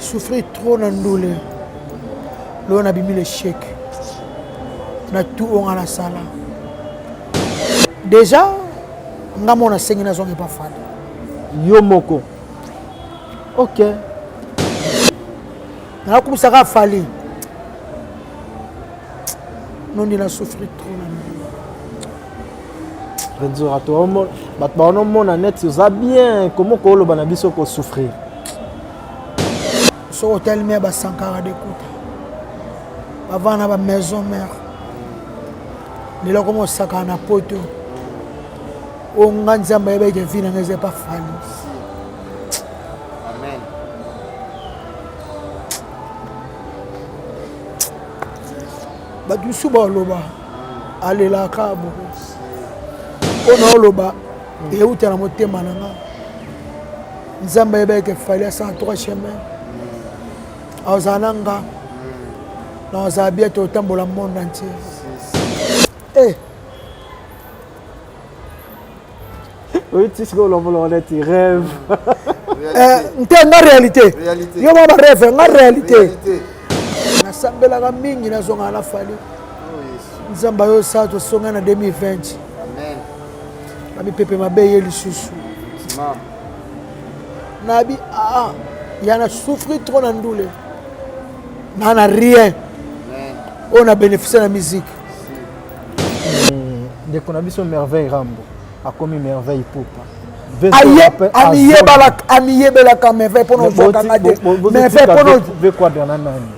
Souffrir trop na ndule. Lelo nabimi l'échec. Na tout oyo nga nasala. Déjà nga moko nasengi nazonga epa Fally. Yo moko. Ok. Nakumisaka Fally. Nondi na souffrir trop na ndule. Renzora bato baonomona neti oza bien komo kooloba na biso kosouffrir. Soki otelemi ya basankara dekuta bavanda na bamaison mare lelo akoma osakana na poto oyo nga nzambe ayebaki ke vi na nga eza epa Fally. Bato mosusu baloba alelaka boko oyo naoloba euta na motema na nga. Nzambe ayebaki ke Fally asala trois chemin, azala na nga na azala bien, totambola monde entier. Eh. Oyiti sikoyo olombola neti rêve. Nte nga réalité, yo mwa barêve, nga réalité. Nasambelaka mingi nazongaka na Fally. Nzambe ayosala tosonga na 2020, bamipepe mabe ye lisusu nabi aa ya na souffrir trop na ndule na na rien oyo na bénéficie na musique. Ndeko na biso Merveille Rambo akomi Merveille Pupa. Amiyebelaka Merveille mpona ozwaka nga te.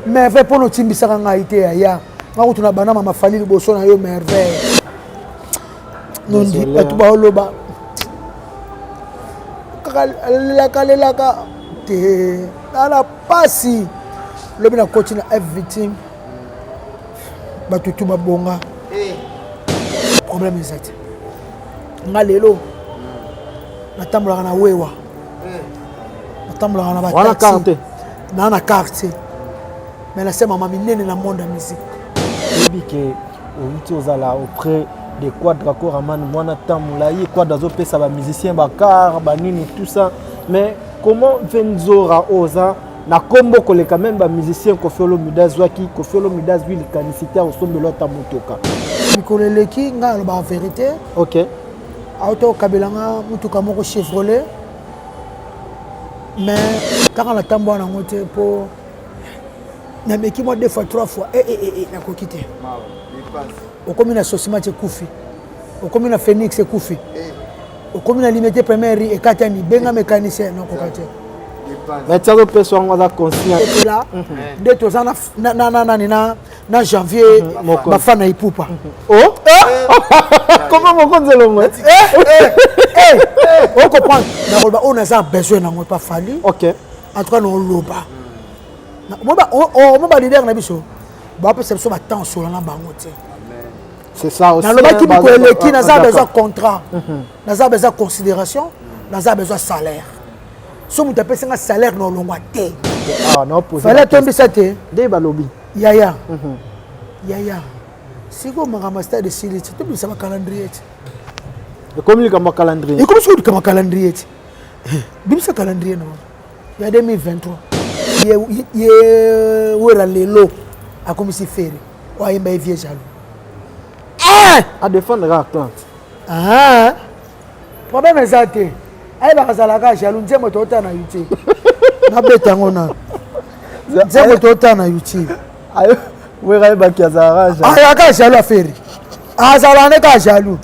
Merveille mpona otimbisaka ngai te yaya. Nga kutu na bana mama Fally liboso na yo Merveille. Nondi bato baoloba kaka alelaka alelaka te nala pasi. Lobi nakoti na F victime, bato tu babonga, problème eza te. Nga lelo natambolaka na wewa, natambolaka na bataxi naa na quartier, mais nase mama minene na monde ya musique. Oyebi ke outi ozala auprès de Quadra Koraman mwana temps molai. Quadra azopesa bamusicien bacar banini, tout ça, mais comment Venzora oyo oza na nkombo koleka même bamusicien Koffi Olomide azwaki, Koffi Olomide azwi likanisi te akosombelo ata motoka? Mikolo eleki ngai alobaka vérité. Auta okabelanga motuka moko Chevrolet, mais kaka natambola nango te mpo nameki mwa deux fois, trois fois, eh, eh, eh, nakoki te. Okomi na Sosima ti ekufi, okomi na Phoenix ekufi, okomi na Limete première ekatani, benga mécanicien, nakoka te. Mais ti azopesa yango aza conscient. Epela nde toza nani na janvier, bafana Ipupa. Oh, comment mokonzi elongo? Ocomprendre, nakoloba oyo naza besoin nango epa Fally. En tout cas naoloba omo baleader na biso bapesa biso batemps sola na bango te. C'est ça aussi. Nalobaki mikolo eleki, naza besoin contrat, naza besoin considération, naza besoin salaire. So moto apesi nga salaire na olongwa te. Fally atombisa te. Nde balobi. Yaya, yaya, sikoyo makambo ya stade esili ti tobimisa bacalendrier ti. Ekomi likambo ya calendrier? Ekomi sikoyo likambo ya calendrier ti. Bimisa calendrier na ya 2023. Ye Wera lelo akomisi Ferre oyo ayemba ye vieux jaloux. Adéfendre kaka plante. Problème eza te, ayebaka azalaka jaloux. Nzembo tootala na YouTube, nabeta yango na nzembo tootala na YouTube. Wera ayebaki azalaka. Ayaka jaloux, affaire azalaka nde kaka jaloux,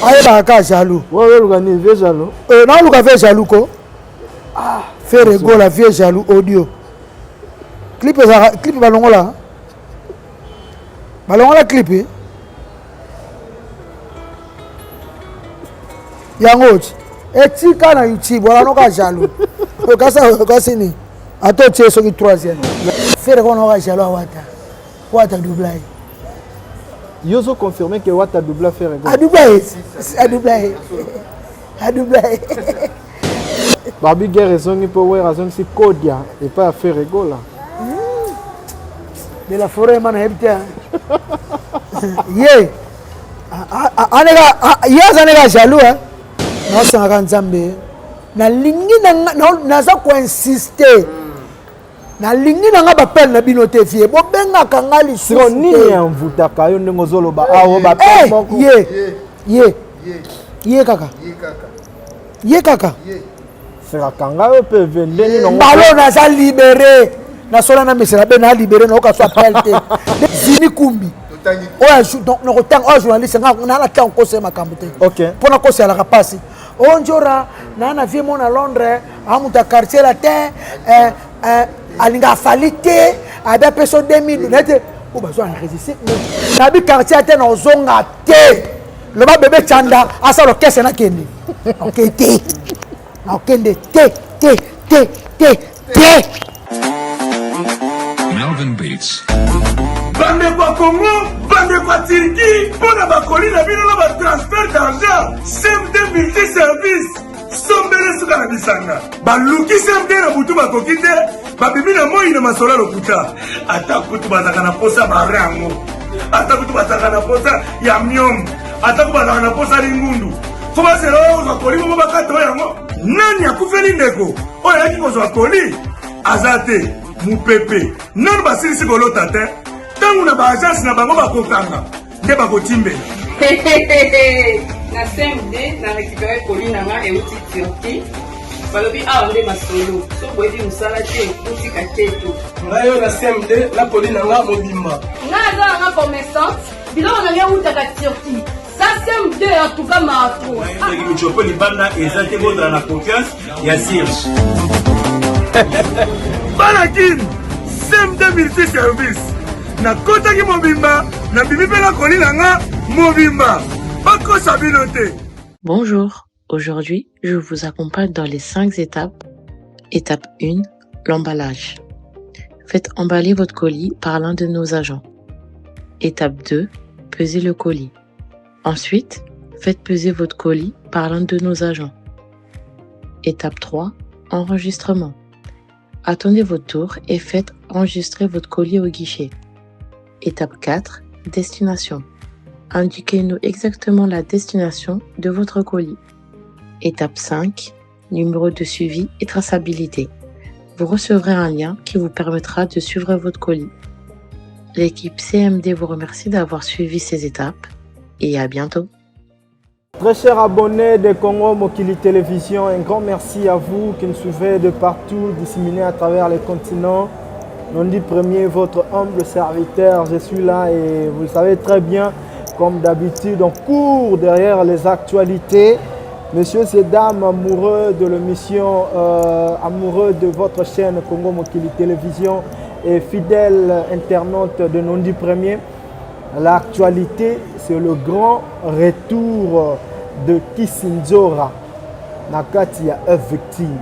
ayebaka kaka jaloux. Oluka nini, vieux jaloux? Naoluka vieux jaloux ko Ferre Gola vieux jaloux audio clip ezalaka clip balongola, balongola clip yango ti etika na YouTube wala noka jaloux. Kasi nini, ata otie soki troisième Ferre kona oka jaloux awata wata doubla ye. Yo ozo confirme ke Wata doubla Ferre? Adoubla ye, adoubla ye, adoubla ye. Babi guerre ezongi mpo Wera azongisi kodia epai ya Ferre Gola. De la forêt ma nayebi te ye ye aza neka jaloux. Naosengaka Nzambe, nalingi naza koinsiste. Nalingi na nga bapele na bino te vie bobengaka nga lisusu nini envutaka yo ndenge ozoloba awa bapele eh, moko ye ye ye kaka ye kaka sekakanga yo mpe ve ndenge nango balo naza libere nasola na mesela be na libere nayoka so appel te zini kumbi oyo nakotanga oyo journaliste nga naa na ntango kosela makambo te mpo nakoselaka mpasi oyo njora naa na vie mo na londres amuta quartier latin eh, eh, alinga afali te abi apesa 2000 na ete oyo bazwa enregistre nabi quartier te na ozonga te loba bebe chanda asala orchestre nakende oke te nakokende te te te te te. Melvin Beats. Bandeko ya Congo, bandeko ya Turquie, mpo na bakoli na bino na batransfert d'argent, CMD multi service sombele suka na bisanga baluki CMD na butu bakoki te babimi na moi na masolo ya lokuta ata kutu bazalaka na posa bare yango ata kutu bazalaka na posa ya miom ata kutu bazalaka na posa lingundu fo bazela oyo kozwa koli bongo bakata oyo yango nani akufeli ndeko oyo ayaki kozwa koli aza te mopepe nanu basilisi kolota te ntango na baagence na bango bakokanga nde bakotimbela. Na CMD na récupéré colis na nga euti Turquie. Balobi awa nde masolo. So boyebi mosala te, botika keto. Ngai oyo na CMD na colis na nga mobimba. Nga naza na nga commerçante, biloko na nga eutaka Turquie. Ça CMD en tout cas maatro. Soki michopo libanda eza te bozala na confiance ya Serge. Bana kin CMD multi service nakotaki mobimba nabimi mpe nakoli na nga mobimba bakosa bino te. Bonjour, aujourd'hui je vous accompagne dans les 5 étapes. Étape 1, l'emballage. Faites emballer votre colis par l'un de nos agents. Étape 2, pesez le colis. Ensuite, faites peser votre colis par l'un de nos agents. Étape 3, enregistrement. Attendez votre tour et faites enregistrer votre colis au guichet. Étape 4, destination. Indiquez-nous exactement la destination de votre colis. Étape 5, numéro de suivi et traçabilité. Vous recevrez un lien qui vous permettra de suivre votre colis. L'équipe CMD vous remercie d'avoir suivi ces étapes et à bientôt. Très chers abonnés de Congo Mokili Télévision, un grand merci à vous qui nous suivez de partout, disséminés à travers les continents. Nondi Premier, votre humble serviteur, je suis là et vous le savez très bien, comme d'habitude, on court derrière les actualités. Messieurs et dames amoureux de l'émission, euh, amoureux de votre chaîne Congo Mokili Télévision et fidèles internautes de Nondi Premier, l'actualité, c'est le grand retour de Kisindjora, Nakati ya victime.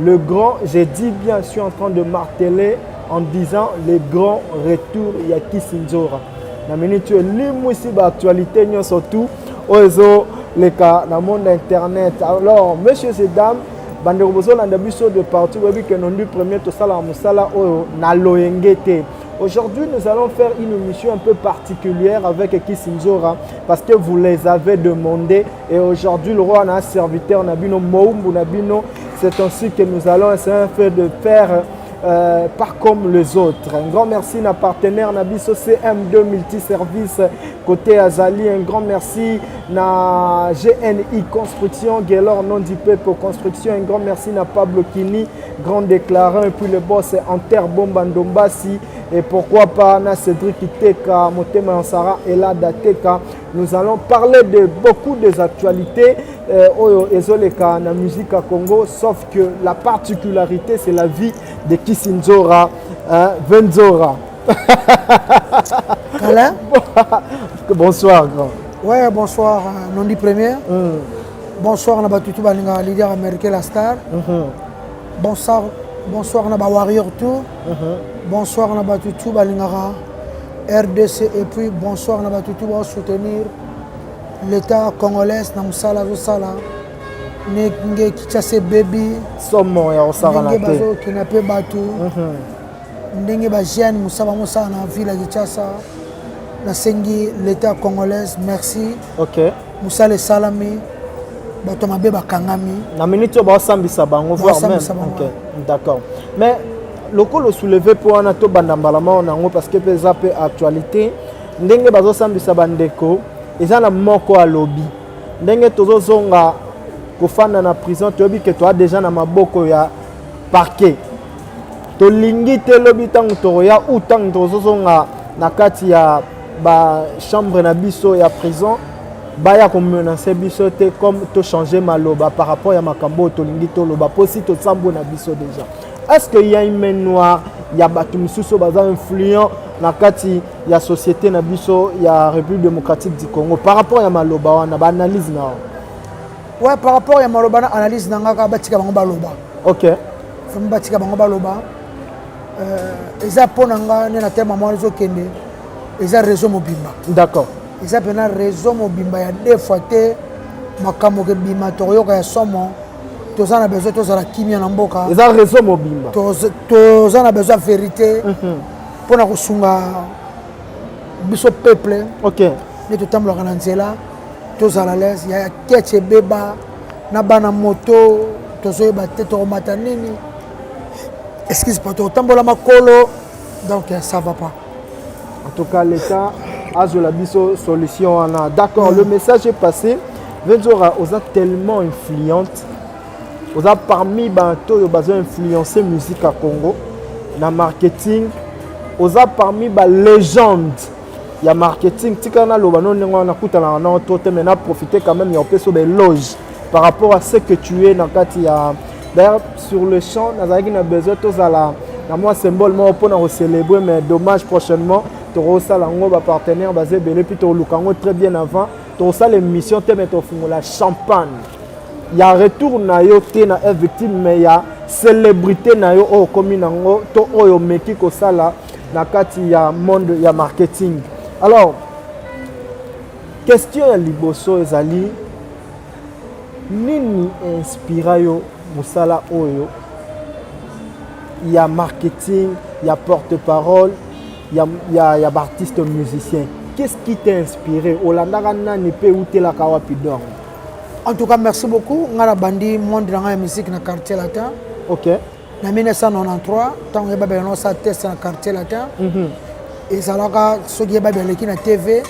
Le grand, j'ai dit bien, je suis en train de marteler en disant le grand retour ya Kisindjora. Na minute oyo limwisi ba actualité nyonso tout oyo ezoleka na monde internet. Alors, messieurs et dames, bandeko bozolanda biso de partout boyebi ke nondi premier tosalaka mosala oyo na loyenge te. Aujourd'hui, nous allons faire une émission un peu particulière avec Kisindjora parce que vous les avez demandé et aujourd'hui, le roi na serviteur Nabino Moumbu Nabino, c'est ainsi que nous allons essayer de faire euh, pas comme les autres. Un grand merci à partenaire Nabiso CM2 Multiservice côté Azali. Un grand merci na GNI Construction, Gaylor Nondi Pepo Construction. Un grand merci na Pablo Kini, grand déclarant. Et puis le boss Anter Bomba Ndombasi. Et pourquoi pas na Cédric Teka, Motema Ansara Elada Teka. Nous allons parler de beaucoup des actualités euh, oyo ezoleka na musique à Congo, sauf que la particularité c'est la vie de Kissinzora, hein, Venzora. Alain Bonsoir grand. Ouais, bonsoir euh, Nondi Première. Mm. Bonsoir na batutu balinga leader américain la star. Mm -hmm. Bonsoir bonsoir na ba warrior tout. Mm -hmm. Bonsoir na batutu balingaka RDC et puis bonsoir na batutu ba soutenir l'état congolais na mosala azosala ndenge Kinshasa ebebi somo ya kosakana te ndenge bazokina mpe bato mhm. ndenge bajeune mosala bango osala na ville ya Kinshasa nasengi l'état congolaise merci okay. mosala esalami bato mabe bakangami na minute oyo baosambisa bango voire même okay. d'accord mais Lokola osoulever mpo wana, tobanda mbala moko na yango parce que mpe eza mpe actualité. Ndenge bazosambisa bandeko, eza na moko alobi ndenge tozozonga kofanda na prison, toyebi ke toa déjà na maboko ya parquet. Tolingi te lobi ntango tokoya ou ntango tozozonga na kati ya bachambre na biso ya prison, baya komenacer biso te comme tochange maloba par rapport ya makambo oyo tolingi toloba, mpo si tosambwe na biso déjà. Est ce que y a une main noire ya bato misusu oyo baza influent na kati ya société na biso ya République démocratique du Congo par rapport ya maloba wana, baanalyse na yo? Ouais, par rapport ya maloba na analyse na nga, kaka batika bango baloba. Vraiment, batika bango baloba. Eza mpo na nga nde na tema mwana ezokende, eza réseau mobimba. Eza mpena réseau mobimba ya deux fois te. Makambo kebima, tokoyoka ya somo. Toza na besoin tozala kimia na mboka. Eza réseau mobimba. Toza na besoin ya vérité mpona kosunga biso peuple. Nde totambolaka na nzela, tozala l'aise. Ya keti ebeba na bana moto, tozoyeba te tokomata nini, excuse pas, tokotambola makolo, donc ça va pas. En tout cas, l'État azwela biso solution wana. D'accord, le message est passé. Venzora, oza tellement influente, oza parmi bato oyo bazo influencer musique ya Congo na marketing, oza parmi balégende ya marketing. Tika naloba no ndenge wana, nakutanaka nao to te, mais na profiter quand même ya opesa baéloge par rapport à ce que tu es na kati ya. D'ailleurs, sur le champ, nazalaki na besoin tozala na mwa symbole moko mpona kocélébrer, mais dommage, prochainement tokosala yango. Bapartenaire baza ebele, puis tokoluka yango très bien avant. Tokosala émission te, mais tofungola champagne ya retour na yo te na F Victime, mais ya célébrité na yo oyo okomi nango to oyo omeki kosala na kati ya monde ya marketing. Alors, question ya liboso ezali: nini inspira yo mosala oyo ya marketing, ya porte-parole ya baartiste musicien? Qu'est-ce qui t'a inspiré? Olandaka nani mpe eutelaka wapi donc? En tout cas, merci beaucoup. Nga na bandi monde na ngai ya musique na Quartier Latin na 1993, ntango yebabi nosala test na Quartier Latin. Ezalaka soki yebabi aleki na TV,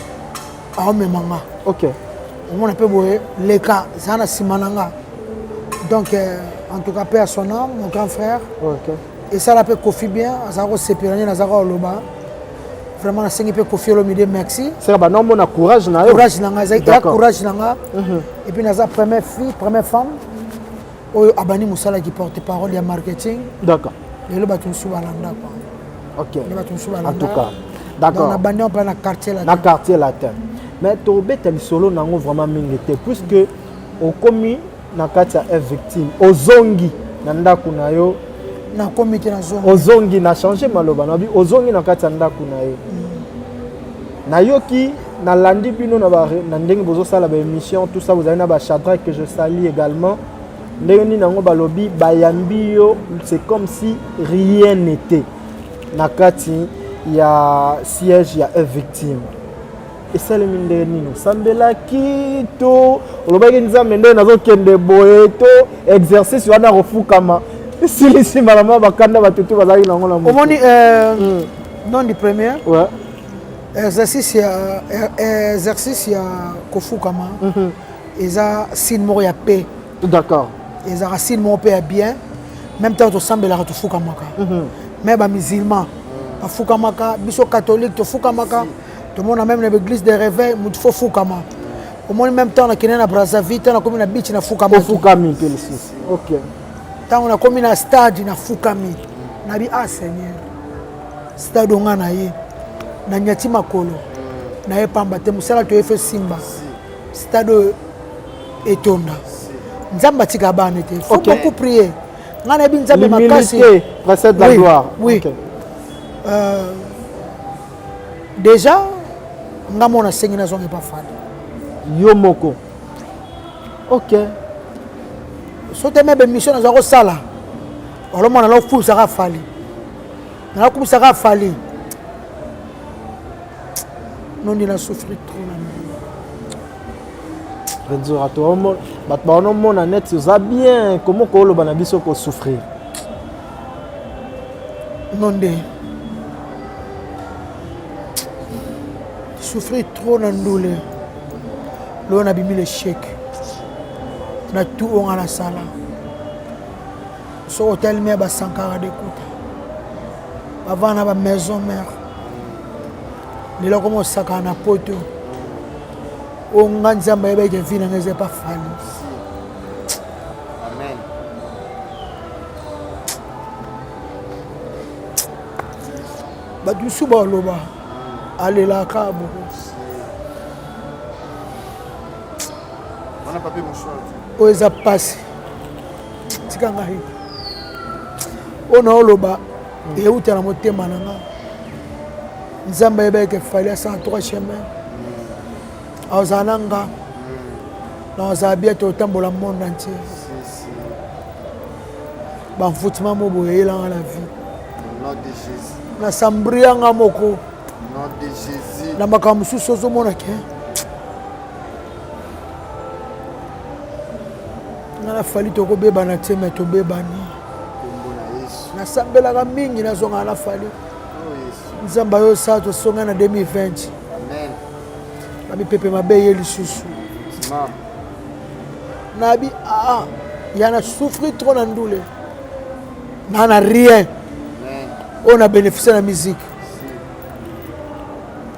aomema nga. Omona mpe boye, leka ezala na nsima na nga. Donc en tout cas, paix à son âme, mon grand frère. Esala mpe Kofi bien, azala kosepela nde nazalaka koloba. Vraiment, nasengi mpe Kofi Olomide merci. Seka banomona courage na yo. Courage na nga ezalaki courage na nga. Et puis naza première fille, première femme oyo abandi mosalaki porte parole ya marketing. Lelo bato mosusu balanda quoi. Lelo bato mosusu balanda. En tout cas, d'accord. Nabandi mpe na Quartier Latin. Na Quartier Latin, mais tobeta lisolo nango vraiment mingi te, puisque okomi na kati ya F Victime, ozongi na ndako na yo. Nakomi te, nazongi. Ozongi, na change maloba na bi, ozongi na kati ya ndako na yo. Nayoki, nalandi bino na ndenge bozosala baémission, tout ça, bozali na bachadrac que je salue également. Ndenge nini yango balobi bayambi yo, c'est comme si rien n'était na kati ya siège ya F Victime. Esalemi ndenge nini? Osambelaki to olobaki Nzambe ndenge nazokende boye, to exercice wana kofukama esilisi mbala mwa bakanda bato to bazalaki nango na Omoni, non du premier exercice ya kofukama eza signe moko ya paix. Ezalaka signe moko mpe ya bien. Même temps tosambelaka, tofukamaka. Mais bamusulman bafukamaka, biso catholique tofukamaka. Tomona même na baéglise de réveil, motu fo fukama. Omoni, même temps nakende na Brazzaville, ntango nakomi na beach, nafukamaki. Ofukami mpe lisusu, ok. Ntango nakomi na stade, nafukami, nabi: "Ah Seigneur, stade onga na ye nanyati makolo na ye pamba te. Mosala toye fe simba, stade oyo etonda." Nzambe atika bana te, faut beaucoup prier. Ngai nayebi Nzambe makasi. L'humilité précède la gloire. Oui. Déjà nga mona asengi nazonga epa Fally. Yo moko, ok. So te me bémission naza kosala, olomona nakokumisaka Fally, nakokumisaka Fally. Nondi na souffrir trop na Renzora, bato baonomona neti oza bien, komo kooloba na biso kosouffrir? Non nde souffrir trop na ndule loyo nabimi l'échec na tout oyo nga nasala. Soki otalimi ya basankara dekuta bavanda na bamaison mare, lelo akoma osakana na poto oyo nga Nzambe ayebaki vie na nga eza epa Fally. Amen. Bato mosusu baloba alelaka boko Wana papier mouchoir. Oyo eza mpasi, tika ngai oyo naoloba euta na motema na nga. Nzambe ayebaki Fally asala trois chemin, azala na nga na azala bien, totambola monde entier. Bamfutima mo boye eyelanga na vie. Au nom de Jésus. Nasambrianga moko. Au nom de Jésus. Na makambo mosusu ozomona ke nga na Fally tokobebana te, me tobebani. Kombo na Yesu. Nasambelaka mingi nazongaka na Fally. Oh Yesu. Nzambe ayosala tosonga na 2020. Amen. Bamipepe mabe ye lisusu. Mama. Nabi aa ya na souffrir trop na ndule na na rien Amen. oyo na bénéficie na musique.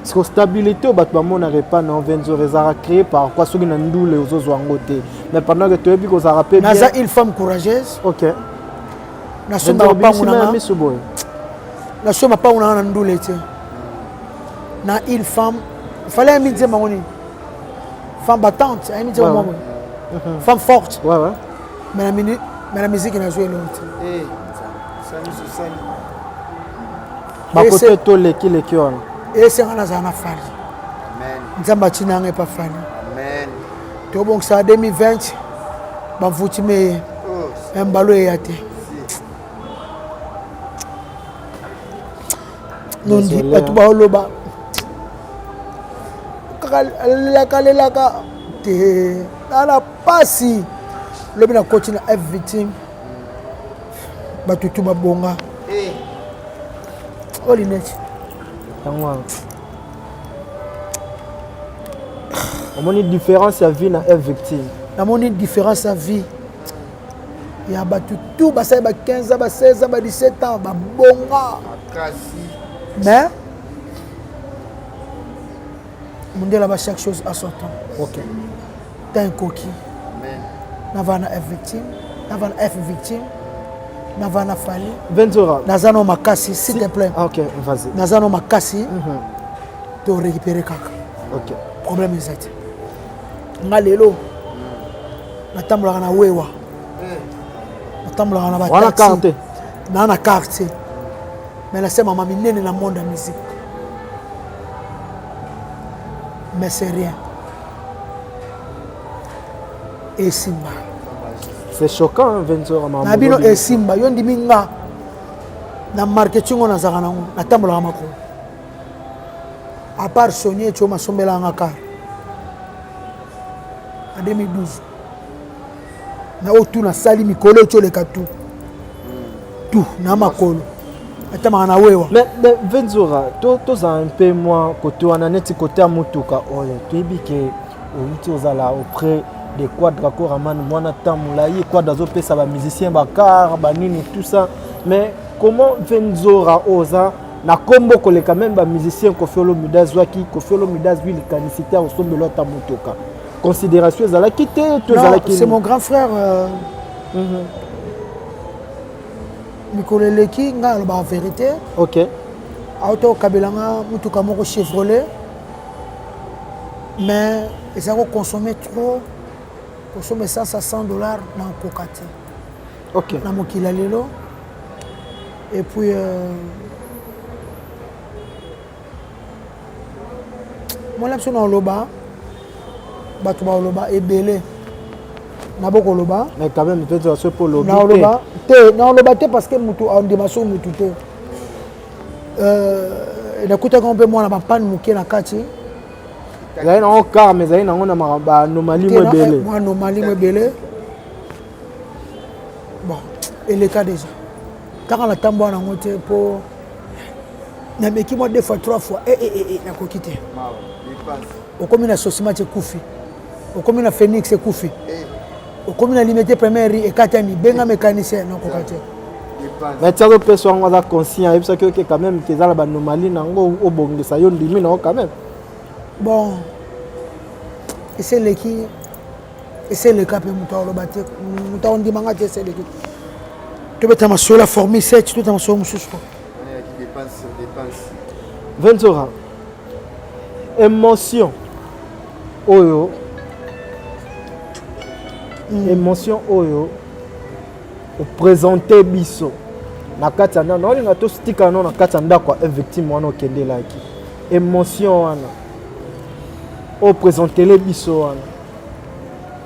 Siko stabilité oyo bato bamonaka epa na Venzora ezalaka créé par quoi? Soki na ndule ozozwa yango te, mais pendant que toyebi kozalaka mpe bien. Naza une femme courageuse. Nasomba mapangu na nga. Miso boye. Nasomba mapangu na nga na ndule te na une femme fallait ayembi nzembo yango nini, femme battante, ayembi nzembo moko boye, femme forte. Mais na mais na musique nazwi eloko te. Eh, sali sali. Bakote tolekileki wana. Esenga nazala na Fally. Amen. Nzambe atina yanga epa Fally. Amen. Tobongisa 2020, bamfuti meye. Oh. Mbalo eya te. Nondi Désolé, bato hein. baoloba kaka alelaka alelaka te na pasi. Lobi nakoti na F victime, bato tu babonga. Eh. Oyo lineti. Yango wana omoni différence ya vie na F victime. Namoni différence ya vie ya bato tu basali ba 15 ans, ba 16 ans, ba 17 ans, babonga. Makasi. Mais mondele aba chaque chose à son temps. Temps ekoki. Amen. Navaa na F victime, navaa na F victime, navaa na Fally. Venzora. Naza no makasi, s'il te plaît. Ah, ok, vas-y. Naza no makasi, to récupérer kaka. Problème eza te. Nga lelo natambolaka na wewa, natambolaka na Wana bataxi carte. Naa na quartier, mais nase mama minene na monde ya musique, mais c'est rien, esimba. C'est choquant, hein, Venzora. Na bino esimba. Yo ndimi nga na marketing oyo nazalaka nango, natambolaka makolo à part Sony etio masombelaka nga car na 2012 na oyo tu nasali mikolo eti oleka tu tu na makolo atamaka na wewa. Mais Venzora, tozala mpe mwa kote wana neti kote ya motuka oyo toyebi ke outi ozala auprès de Quadra Koraman mwana temps molai. Quadra azopesa bamusicien bacar banini, tout ça, mais comment Venzora oyo oza na nkombo koleka même bamusicien Koffi Olomide azwaki, Koffi Olomide azwi likanisi te akosombela ata motuka? Considération ezalaki te to Non, ezalaki? c'est mon grand frère. Mikolo eleki ngai alobaka vérité. Auta kokabela nga motuka moko Chevrolet, mais eza koconsommer trop, kosomba essence à 100 $ na okoka te. Na mokili ya lelo. Et puis mwana biso na oloba, bato baoloba ebele na bokoloba. Mais quand même peut-être so mpo olobi te. Naoloba te, naoloba te parce que mutu andima so mutu te. Nakutaka mpe mwana bapane moke na kati. Ezali nango car, mais ezali nango na baanomalie mo ebele. Mwa anomalie mo ebele. Bon, eleka déjà. Kaka natambola nango te mpo nameki mwa deux fois trois fois e, e, e, e, nakoki te. Okomi na Sosima ti ekufi, okomi na Phoenix ekufi, okomi na Limete première ekatani, benga mécanicien, nakoka te. Mais ti azopesa yango aza conscient, ayebisaki oke quand même ke eza na banomalie na yango, obongisa yo ndimi na yo quand même. Bon, esi eleki, esi eleka mpe moto akoloba te, moto akondima nga te. Esi eleki, tobeta masolo ya formule 7, tobeta masolo mosusu. Ventura, émotion oyo, émotion oyo oprésente biso na kati ya ndako, naolinga totika no na kati ya ndako ya victime wana okendelaki, émotion wana oprésentele biso wana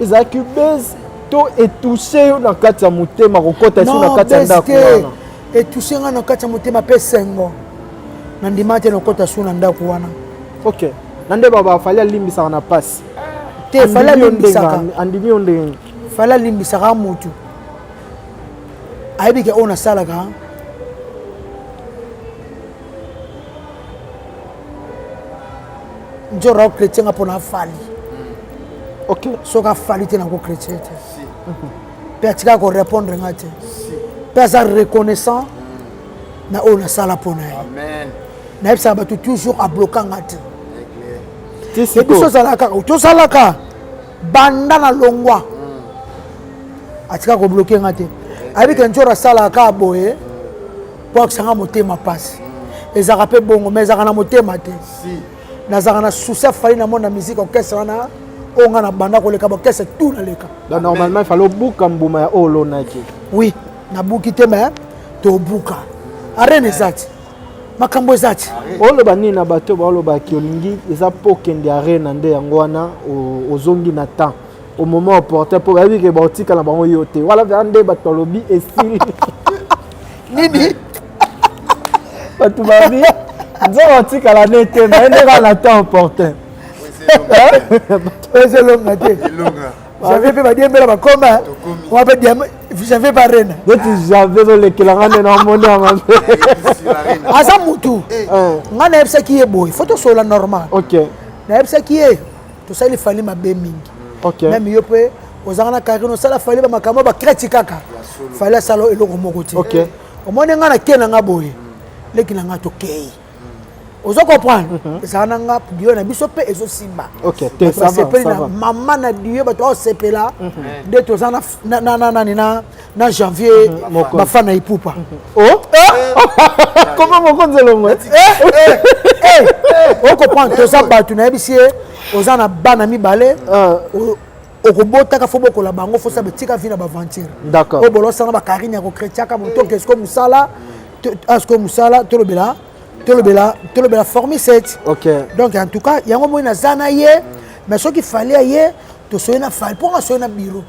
ezalaki base to etouche yo na kati ya motema kokɔta esi na kati ya ndako wana? Etouche nga na kati ya motema mpe sengo, nandima te nakɔta su na ndako wana. Ok, na nde baba Fally alimbisaka na mpasi. Te, Fally alimbisaka. Andimi yo ndenge? Fally alimbisaka motu ayebi ke oyo nasalaka nzoro achrétien nga mpona afali. Soki afali te, nako chrétien te. Mpe atikaka korépondre nga te, mpe aza reconnaissant na oyo nasala mpona ye. Nayebisaka bato toujours, abloka nga te. E biso ozalaka, tozalaka banda na longwa, atika kobloke nga te. Ayebi ke nzoro asalaka kaka boye mpo akisanga motema mpasi. Ezalaka mpe bongo, mais ezalaka na motema te. Nazalaka na souci afali na monde ya musique, orchestre wana oyo nga na banda koleka baorchestre tout naleka. Donc normalement il fallait obuka mbuma ya oyo olonaki. Oui, nabuki te, mais tobuka. Arene eza ti makambo eza ti. Oloba nini na bato baolobaki olingi eza mpo okende arena nde yango wana ozongi na temps au moment opportun, mpo bayebi ke baotikala bango yo te wana vea nde bato balobi esili? Nini? Bato babi nzambe atikala ne te, naye nde kaka na temps opportun. Eza elonga te, janvier mpe badiembela bakoma wa mpe janvier mpe arena. Neti janvier ezolekelanga nde na omoni ya mabe. Aza mutu ngai nayebisaki ye boye, fo tosolola normal. Nayebisaki ye tosali Fally mabe mingi. Même yo mpe ozanga na Karine, osala Fally bamakambo bakreti kaka, Fally asala eloko moko te. Omoni ngai nake na nga boye, leki na nga tokei, ozo comprendre, ezala na nga dio na biso mpe ezosimba. Basepeli na mama na dio, bato baosepela nde toza nani na janvier, bafa na Ipupa. Koma mokonzi elongo. Ocomprendre, toza bato nayebisi ye oza na bana mibale, okobotaka fo bokola bango, fo sabe tika vi na baventure oyo bolosanga bakarine ya kokretiaka motoke. Siko mosala, siko mosala, tolobela tolobela tolobela formule 7. Donc en tout cas yango moi naza na ye, mais soki Fally ya ye, tosoyi na Fally mpo nga soyi na bureau,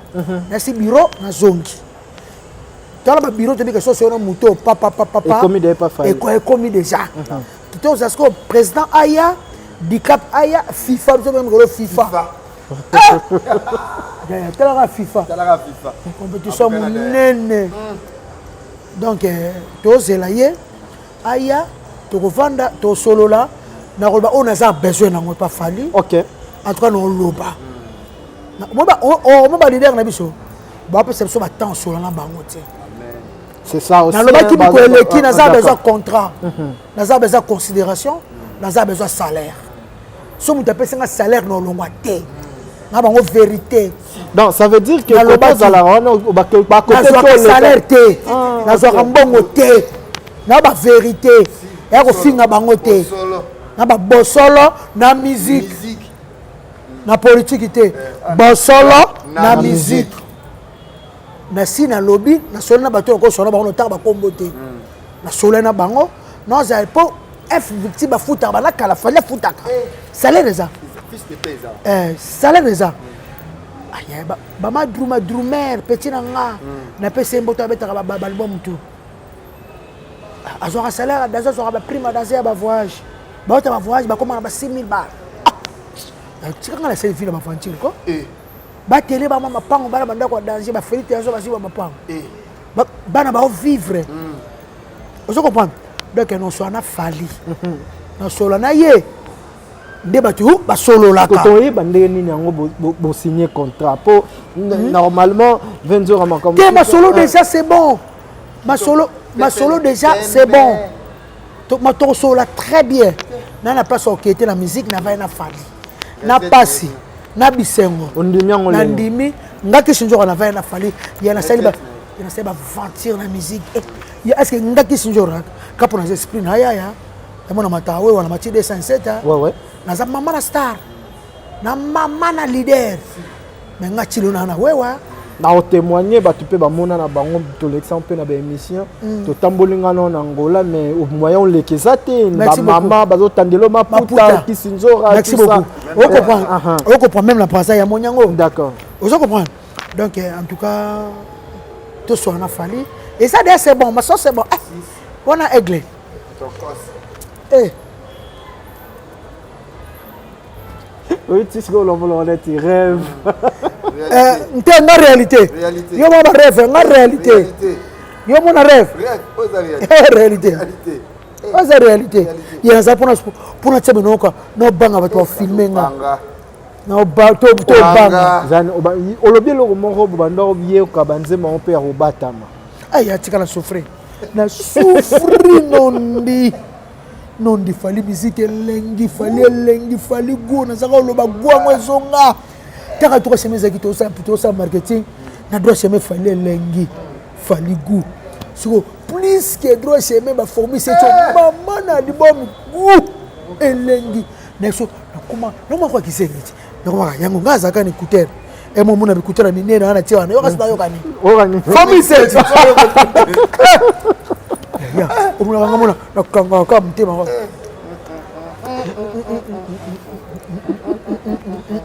nasi bureau nazongi tala babureau, tobika so soyi na moto papapapapa ekomi déjà. Toza sikoyo président aya dicap aya FIFA, biso mikolo FIFA, talaka FIFA, compétition monene. Donc tozela ye aya, tokovanda, tosolola, nakoloba oyo naza besoin nango pa Fally. En tout cas naoloba omo baleader na biso bapesa biso batemps osola na bango te. C'est ça aussi. Nalobaki miko eleki, naza besoin contrat, naza besoin considération, naza besoin salaire. So moto apesi nga salaire na olongwa te na bango, vérité. Donc ça veut dire que ozalaka wana nazwaka salaire te, nazwaka mbongo te na bavérité ya kofinga bango te na babosolo na musique, na politiki te, bosolo na musique. Nasi nalobi, nasoli na bato nakosola bango, notaka bakombo te, nasoli na bango, nazala mpo F victime bafutaka bana kala. Fally afutaka salaire, eza salaire eza bamadru madrumer petit na nga, napesi ye mboto, abetaka baalbum tu, azwaka salaire daza, azwaka baprime daza ya bavoyage, baota bavoyage bakóma na ba 6000 bar. Tikanga na seli fila baventure ko batele bama mapango, bana bandako ya danger, bafeli te azo bazwi ba mapango, bana baovivre. Ozo comprendre? Donc nosola na Fally. Nasola na ye. Nde bato basololaka. Toyeba ndenge nini yango bosigne contrat po normalement Venzora makambo. Te masolo déjà c'est bon. Masolo masolo déjà c'est bon. Tokosolola très bien. Na na place okete na musique na vai na Fally. Na pasi na bisengo. Ondimi yango Na ndimi ngaki sinjora na vai na Fally. Ya na sali ba ya na sali ba venture na musique. Ya est-ce que ngaki sinjora kapo na esprit na ya ya. Yamona matawe wana mati 207. Ouais ouais. Naza mama na star. Na mama na leader. Mais nga chilo na na wewa. Na otémoigner bato mpe bamona na bango tolekisa mpe na baémission totamboli nga nao na Angola mais moyen oleka eza te bamama bazotandela maputa kisinzora. Merci beaucoup. Ocomprendre, ocomprendre même la pasa ya monyango. D'accord. Ozo comprendre. Donc en tout cas tosola na Fally et ça d'ailleurs c'est bon, ma sauce c'est bon. Wana aigle. Eh. Oui, tu sais que neti rêve. Nte nga réalité. Yo mona rêve, nga réalité. Yo mona rêve. Réalité. Oza réalité. Ye naza mpona mpona tia binoka nobanga bato bafilme nga. Tobanga. Olobi eloko moko bobanda oyekoka banzembo yango mpe ya kobatama. Ay, atika na souffrir. Na souffrir nondi. Nondi Fally musique elengi, Fally elengi, Fally go, nazaka oloba go yango ezonga. Taka tuka chemin ezalaki tosala marketing na droit chemin Fally elengi, Fally goût. Siko plus que droit chemin ba formi c'est mama na album goût elengi. Na so nakoma noma kwa kisengi ti. Nakoma yango nga azaka na écouteur. E mo mona écouteur ya minene wana tia wana. Yoka sina yoka ni. Formi c'est. Ya, omona nga mona nakanga ka motema wa.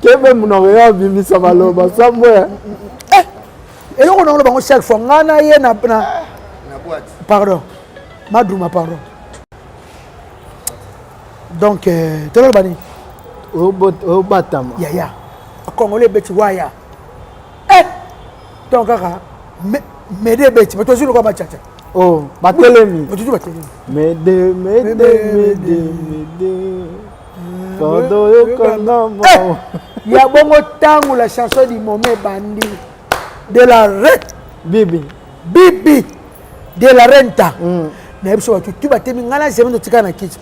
Kebe monoko ya abimisa maloba sambo ya. Eloko na bango chaque fois nga na ye na pardon. Madruma pardon. Donc toloba nini? Obatama. Ya ya. Congolais beti waya. Eh! Donc kaka mede beti bato azwi lokola bachacha. Oh, batelemi. Bato batelemi. Mede mede mede mede. Pardon yokanga ma. Ya bongo tango la chanson du moment ebandi de la rente. Bibi. Bibi de la renta. Na biso bato tu batemi nga na zemi totika na kiti.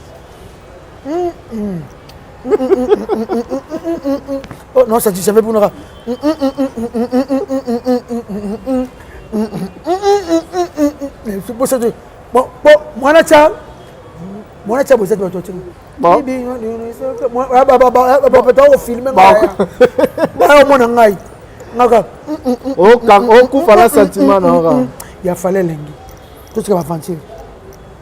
Oh non, ça tu savais pour nous. Bon, bon, mwana cha mwana cha bozati bato tina. Bibi ba ba filmer ngai. Ba mona ngai. Ngaka. Okufa na sentiment na nga. Ya fallait elengi. Totika ba aventure.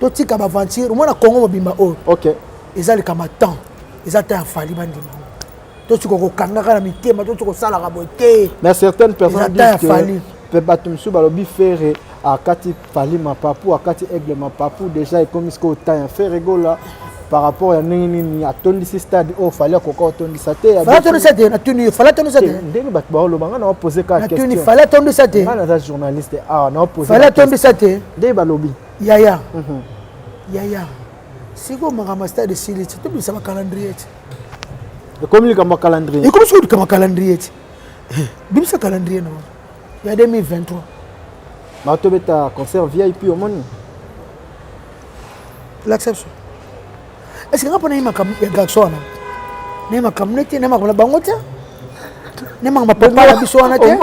Totika ba aventure. Omona Congo mobimba oyo. OK. Eza likama temps. Eza temps ya Fally bandima. Totika kokangaka na mitema, totika kosalaka boye te. Mais certaines personnes disent que bato mosusu balobi Ferre akati Fally mapapu, akati Aigle mapapu, déjà ekomi sikoyo temps ya Ferre Gola par rapport ya ndenge nini atondisi stade oyo Fally akoka otondisa te. Fally atondisa te, natuni yo, Fally atondisa te. Ndenge bato baoloba nga na opose kaka question. Natuni Fally atondisa te. Nga naza journaliste awa na opose. Fally atondisa te. Ndenge balobi. Yaya. Yaya. Sikoyo makambo ya stade esili ti, tobimisa ba calendrier ti. Ekomi likambo ya calendrier. Ekomi sikoyo likambo ya calendrier ti. Bimisa calendrier na ya 2023. Batobeta concert VIP omoni. L'acception. Est-ce que nga mpona ye makambo ya garçon wana? Na ye makambo nete, na ye makambo na bango te. Na ye makambo ya papa na biso wana te.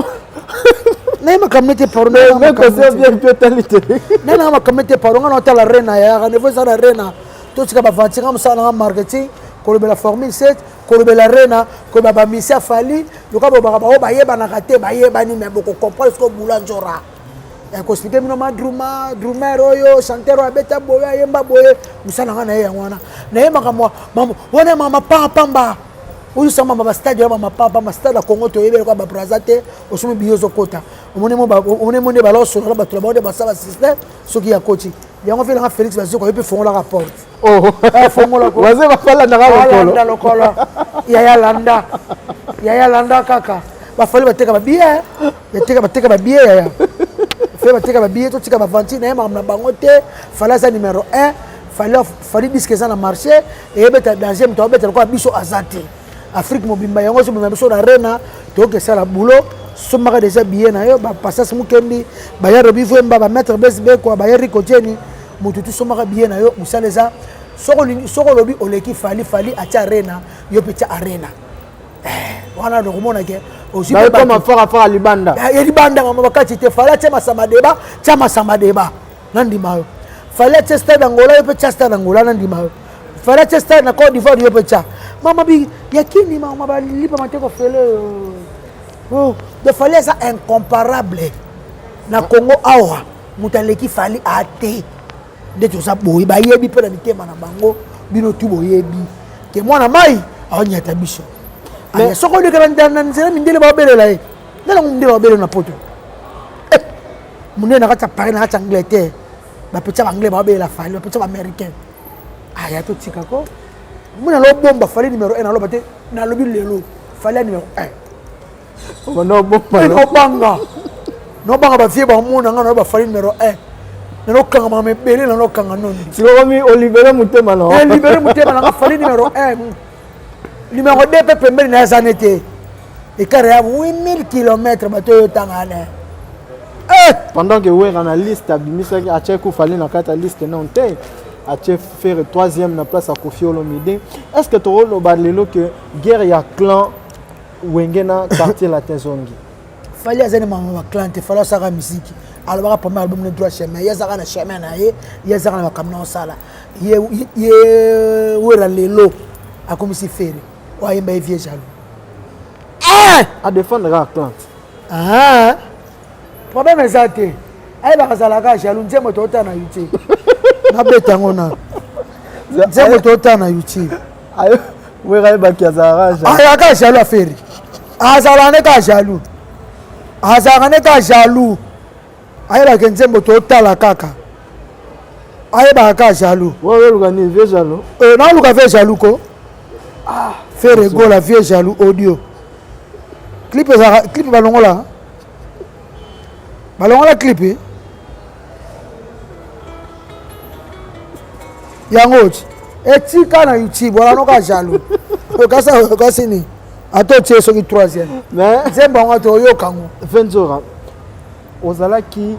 Na ye makambo nete pardon. Mais concert VIP otali te. Na ye makambo nete pardon, nga na otala rena ya rendez-vous eza na rena. Totika ba aventure nga mosala na nga marketing, kolobela formule 7, kolobela rena, kolobela ba misia Fally, loka bobaka bango bayebanaka te, bayebani mais boko comprendre sikoyo bula nzora. Koexplike bino ma druma drumer oyo chanteur oyo abeta boye ayemba boye mosala nga na ye yango wana nayembaka wana mama pamba oyo sama ba stade ya mama pamba stade ya Congo toyebi eloko ya ba Brazza te osomi biyo ozokota omoni mo nde balosola bato na bango nde basala système soki ya koti yango felanga Félix Bazoko ye mpe fongolaka porte. Oh. Fongola ko. Wazee balandaka lokolo. Landa lokolo. Yaya landa. Yaya landa kaka. Bafali bateka ba billet. Bateka bateka ba billet yaya. Fallait bateka ba billet totika ba ventile na ye makambo na bango te. Fallait aza numéro 1. Fallait fallait disque eza na marché eyebeta danger moto abeta lokola biso aza te. Afrique mobimba yango ezobima biso na arena toyoki esala boulot sombaka deja billet na yo bapasas mukendi baya robi vwemba bamaître bes bekwa baya riko jeni moto tu sombaka billet na yo mosala eza soki olobi oleki fali fali atia arena yo mpe tia arena eh, wana okomona ke ozwikoma farafara libanda eh, ya libanda mama bakati te fali atia masamba deba tia masamba deba nandima yo fali atia stade angola yo mpe tia stade angola nandima yo fali atia stade na cote d'ivoire yo mpe tia mama bi ya kini mama balipa mateko fele oh, de fali aza incomparable na congo awa moto aleki fali ate nde toza boye bayebi mpe na mitema na bango bino tu boyebi ke mwana mai aonyata biso soki oleka na nzela mindele baobelela ye nde nango mindele baobelela na poto eh, mondele na kati ya paris na kati ya angleterre bapetya baanglais baobelela fali bapetya baaméricain aya totika ko mona nalobomba fali numero 1 naloba te nalobi lelo fali ya numero 1 nobanga nobanga bavie bamona nga naloba fali numero 1 nanokanga makambo ebele nanokanga noni sikokomi olibere motema na libere motema nanga fali numero 1 numero 2 mpe pembeni na ye aza ne te ekare ya 8000 km bato oyo otanga ne eh! pendant que wera na liste abimisaki atie kufali na kati ya liste non te atie ferre troisième na place ya kofi olomide est ce que tokoloba lelo que guerre ya clan wenge na quartier latin zongi fali aza ni mama ba clan te fali asalaka misiki alobaka premier album ne droit chemin ye azalaka na chemin na ye ye azalaka na makambo na osala ye wera lelo akomisi ferre oyo ayemba ye vieux jaloux eh! adefendre kaka clan ah! problème eza te ayebaka azalaka jaloux nzembo toota na youtube nabeta yango na nzembo toota na youtube wera ayebaki azalaka azalaka jaloux aferi azalaka nde kaka jaloux azalaka nde kaka jaloux ayebaka nzembo totala kaka ayebaka kaka jaloux oluka nini vieux jaloux euh, naoluka vieux jaloux ko ah, ferre gola vieux jaloux audio clip ezalaka clip balongola balongola clip eh? yango ti etika na youtube wana noka jaloux okasi nini ata otie soki troisième nzembo yango ata oyoka yango venzora ozalaki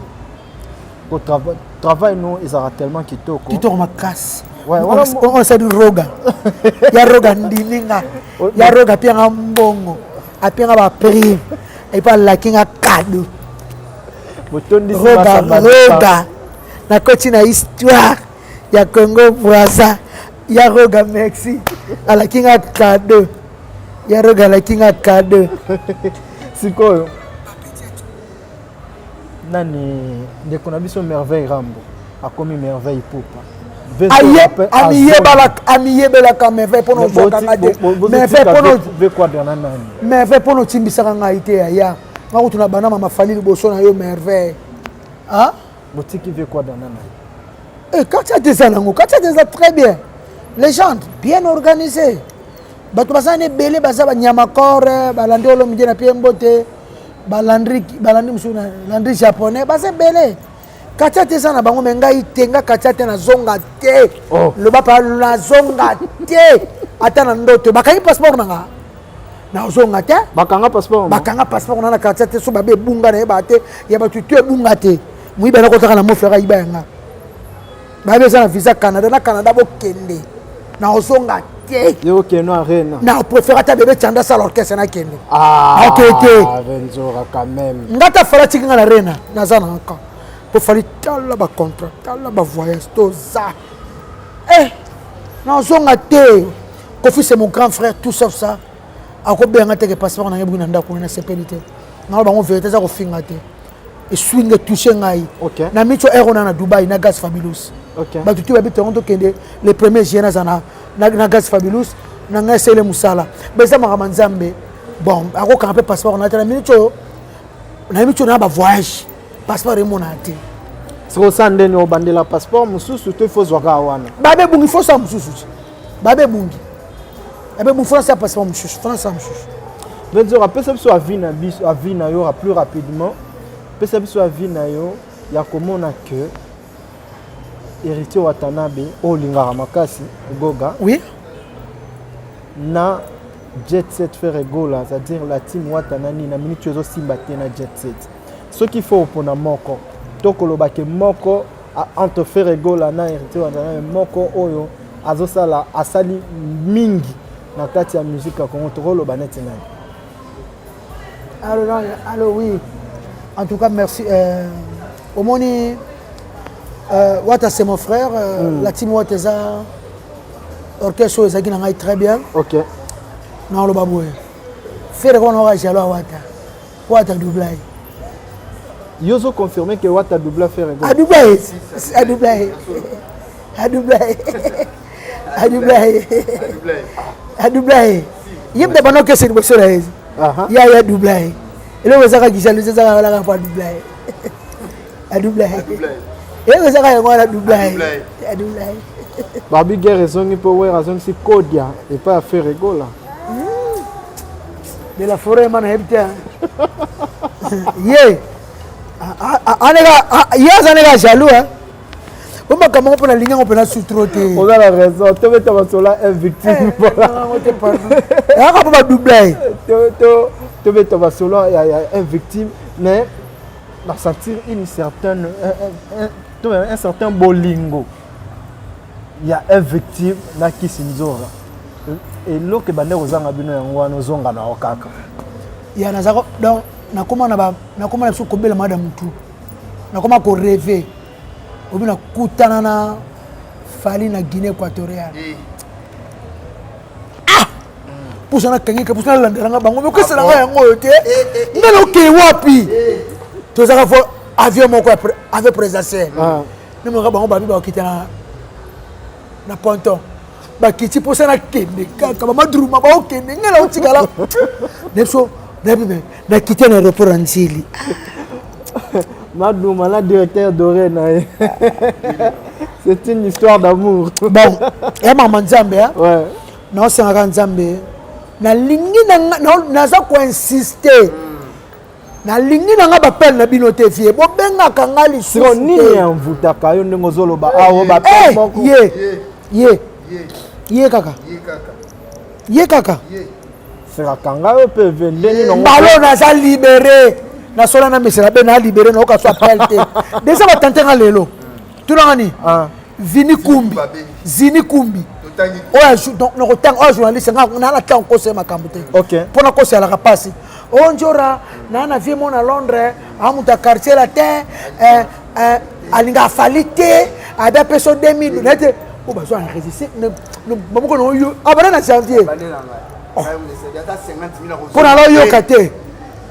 travail no ezalaka tellement kitoko kitoko makasi osali roga ya roga ndimi nga ya roga apianga mbongo apianga baprime epo alaki nga kado roga roga nakoti na histoire ya congo braza ya roga merci alaki nga kado ya roga alaki nga kado sikoyo nani ndeko na biso merveille rambo akomi merveille pupa amiyebelaka merveille mpona ozwaka nga te merveille mpona otimbisaka ngai te yaya nga kutu na banda mama fali liboso na yo merveille botiki ve quadra na nani eh, quartier te eza nango quartier te eza très bien légende bien organisé bato baza na ebele baza banyama corps balandi olomide na pie mbote balandri balandi mosusu na landri japonais baza ebele katia te eza na bango me ngai te nga katia te nazonga te oh. loba pa nazonga te ata na ndoto bakangi passeport na nga nazonga te bakanga passeport bakanga passeport na na katia te so babe ebunga nayeba te ya bato to ebunga te moyibi anakotaka na moflaka ayiba yanga bayebi eza na visa canada na canada bokende nakozonga te yo okende arena na préfère ata bebe chanda asala orchestre nakende ah, okende te Venzora quand même nga ta fala tiki nga na arena naza na nka po fali tala bacontrat tala bavoyage toza eh nazonga te kofi c'est mon grand frère tout sauf ça akobenga teke passeport na ngai ebuki na ndako nasepeli te nalo bango verité eza kofinga te eswinge touche ngai okay. na micho air ona na dubai na gas fabulous okay. bato tu babi tongo tokende le premier juillet naza na, na, na gas fabulous na ngai esele mosala beza makambo nzambe bon akokanga mpe passeport na te na minute oyo na minute oyo na bavoyage passeport emonana te soki osala ndeni obandela passeport mosusu to ifo ozwaka wana babe ebungi fo osala mosusu babe ebungi babe ebungi fo nasala passeport mosusu fo nasala mosusu Venzora, pesa biso avis na biso, avis na yo plus rapidement. Pesa biso avis na yo. Ya komona que Héritier Watanabe oyo olingaka makasi Goga. Oui. Na Jet Set Ferre Gola, c'est-à-dire la team Watanani na minute oyo ezosimba te na Jet Set. Soki faut opona moko to koloba ke moko entre Ferre Gola na Héritier Watanabe moko oyo azosala asali mingi na kati ya musique ya Congo tokoloba neti nani? Allo, allo, oui. En tout cas, merci. Euh, omoni, euh, Wata, c'est mon frère. Euh, mm. La team Wata, eza orchestre oyo ezalaki na ngai très bien. Ok. Naoloba boye. Ferre kona oka jalo ya Wata. Wata doublai. Yo ozo confirmer que Wata doubla Ferre Gola? Adoubla ye. Adoubla ye. Adoubla ye. Adoubla ye. Adoubla ye. Ye mpe bana okese liboso na ye. Ya ya doubla ye. Eloko ezaka kijalousie ezaka walaka mpo adoubla ye. Adoubla ye. Eloko ezaka yango wana adoubla ye. Adoubla ye. Babi guerre ezongi mpo Werra azongisi Kodia epai ya Ferre Gola. De la forêt ma nayebi te ye aneka ye aza neka jaloux hein bo makambo yango mpo nalingi yango mpena su trop te. Oza na raison, tobeta masolo ya victime. Eyaka mpo badouble ye. Tobeta masolo ya un victime mais na sentir une certaine un, un, un certain bolingo ya un victime na kisi nzora eloko ebande kozanga bino yango wana ozonga na yo kaka ya naza donc nakoma na ba nakoma na biso kobela mada mutu nakoma ko rêver obi nakutana na Fally na Guinée équatoriale eh. ah mposa nakangika mposa nalandela nga bango mokosela nga yango oyo te eh, eh, nga nakokee wapi tozalaka fo avion moko avion présidentiel ah. namonaka bango babi bakokita na na ponton bakiti mposa nakende kaka bamadruma baokende ngai naotikala na biso nayebi me nakiti na aéroport ya nzili. Maduma na directeur doré na ye, c'est une histoire d'amour. Bon, ya mama nzambe ouais. Naosengaka nzambe, nalingi naza koinsiste, nalingi na nga bapele na bino te vie bobengaka nga lisusu. Nini envutaka yo ndenge ozoloba awo bapele moko? Ye ye ye kaka, ye kaka. Sekakanga yo mpe ve ndenge nango balo naza libéré, nasola na mesela be na libéré, nayoka so appel te deja batante nga lelo tunanga ni Vini Kumbi, Zini Kumbi oyo nakotanga oyo journaliste nga naa na ntango kosa ye makambo te mpo nakosalaka mpasi oyo njora naa na vie mo na Londres a moto ya quartier latin alinga afali te abi apesa 2000 na ete oyo bazwa enregistre bamoko na oyo abanda na janvier mpo na loyoka te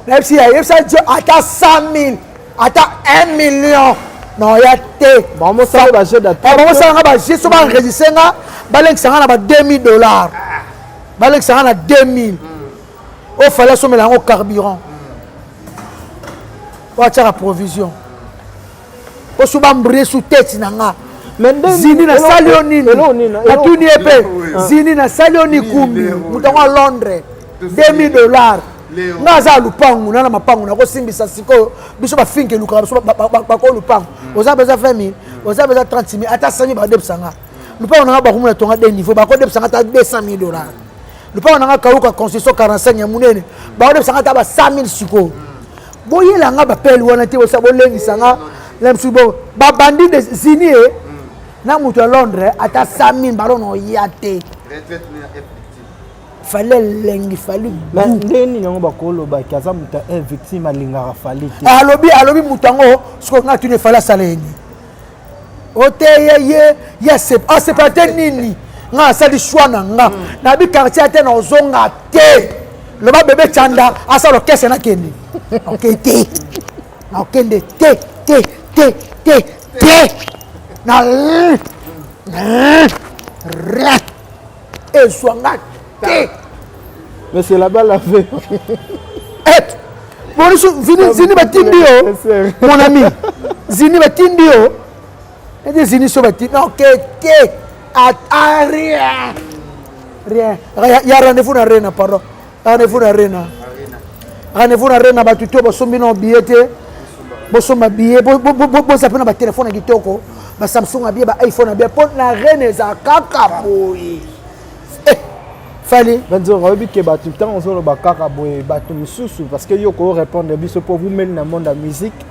nayebisi ya yebisa jo ata 100 000 ata 1 million na oya te. Bamosala nga baje so baenregistre nga, balekisa nga na ba 2000 dollars, balekisa nga na 2000 oyo fali asomela yango carburant oyo atiaka provision oso bambrie su tete na nga. Zini nasali yo nini? Natuni ye mpe zini nasali yo nini? Kumbi moto yango ya Londres 2000 dollars, nga aza ya lupangu na na mapangu nakosimbisa sikoyo biso bafinke elukaka biso bako lupangu oza beza 20 000, oza beza 30 000, ata 100 000 badebisa nga lupangu nanga bakomona tonga de niveau bakodebisa nga ata 200 000 dollars. Lupangu nanga kauka construction 45 ya monene bakodebisa nga ata ba 100 000. Sikoyo boyela nga bapele wana te, bosa bolengisa nga na mosusu bo babandi de zini ye na moto ya Londres ata 100 000 balo na oya te. Fali elengi, Fali. Ndenge nini yango bakolobaki aza moto ya victime alingaka Fali te? Alobi, alobi moto yango sikoyo nga tuni Fali asala ye nini? Ote ye ye ye asepa te nini? Nga asali choix na nga nabi quartier te na ozonga te. Loba bebe chanda asala orchestre, nakende oke te, nakokende te te te te te na rien ezwa nga te. Mais c'est là-bas la fait. Bonisu zini zini batindi yo mon ami, zini batindi yo ete zini so batindi ok te a rien rien ya rendez-vous na Arena, pardon, rendez-vous na Arena, rendez-vous na Arena. Bato to basombi na billet te. Bosomba billet, boza mpe na batelefone ya kitoko, basamsung ya bien, ba iPhone ya bien, mpo na reine eza kaka boye. Eh, Fally. Benzora, oyebi ke bato, ntango ozoloba kaka boye, bato mosusu, parce que yo korépondre biso mpo vumeli na monde ya musique,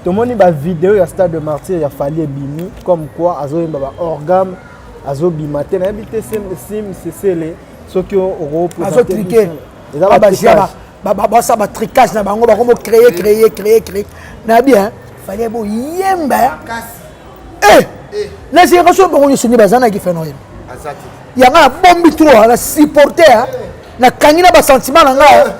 tomoni bavideo ya Stade de Martyr ya Fally ebimi, comme quoi azoyemba baorgane, azobima te. Nayebi te sim sesele soki azotriquer. Eza bagia, basala batricage na bango, bakomo créer, créer, créer, créer na bien. Fally boyemba eh na génération bango nyonso nde baza naki phénomène yanga. Nabombi trop, na supporter, nakangi na basentiment na nga.